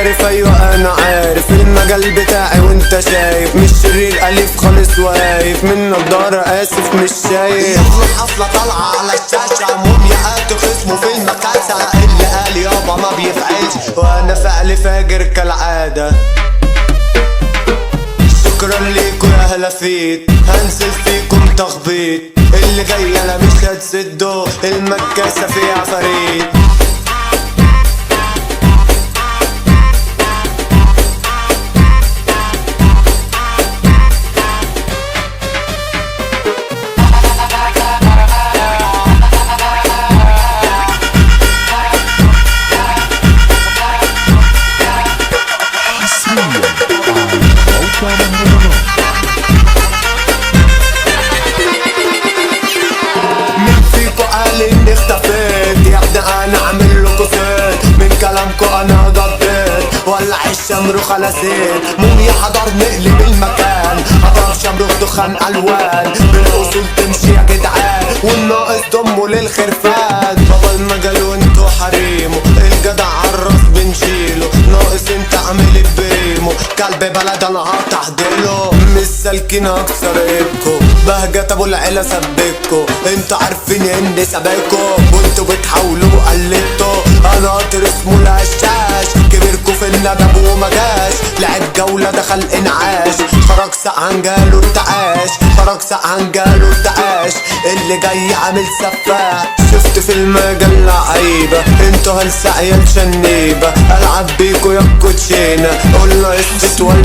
عارف، ايوه انا عارف المجال بتاعي وانت شايف، مش شرير اليف خالص وهايف، من نضارة اسف مش شايف. يلا الحفلة طالعة على الشاشة، مومياءات خصمه في المكاسة، اللي قال يابا ما بيفعلش وانا فعلي فاجر كالعادة. شكرا ليكوا يا هلافيت، هنزل فيكم تخبيط، اللي جاي انا مش هتسده، المكاسة فيها عفاريت. حصريا على موقع مهرجانات. مين فيكو قال اني اختفيت؟ يا ابني انا عامل لكو صيت، من كلامكو انا ضديت، ولع الشمروخ على زيت، موميا حضر نقلب المكان، حضر شمروخ دخان الوان، بالاصول تمشي يا جدعان، والناقص ضمه للخرفان. بابا المجال وانتو حريمه، الجدع عالراس بنشيله، ناقص انت عامل بريمو، كلب بلد انا هتعدله. مش سالكين اكسر ايدكو، بهجة ابو العيلة سبكو، انتوا عارفين اني سابقكو، وانتوا بتحاولوا قلدتوا. انا قاطر اسمه الهشاش، كبيركو في الندب وما جاش، لعب جولة دخل انعاش، خرج سقعان جاله ارتعاش، خرج سقعان جاله ارتعاش، اللي جاي عامل سفاح. شفت في المجال لعيبة، انتوا هلسة عيال شنيبة، العب بيكو يا الكوتشينة، قلنا قصة ولا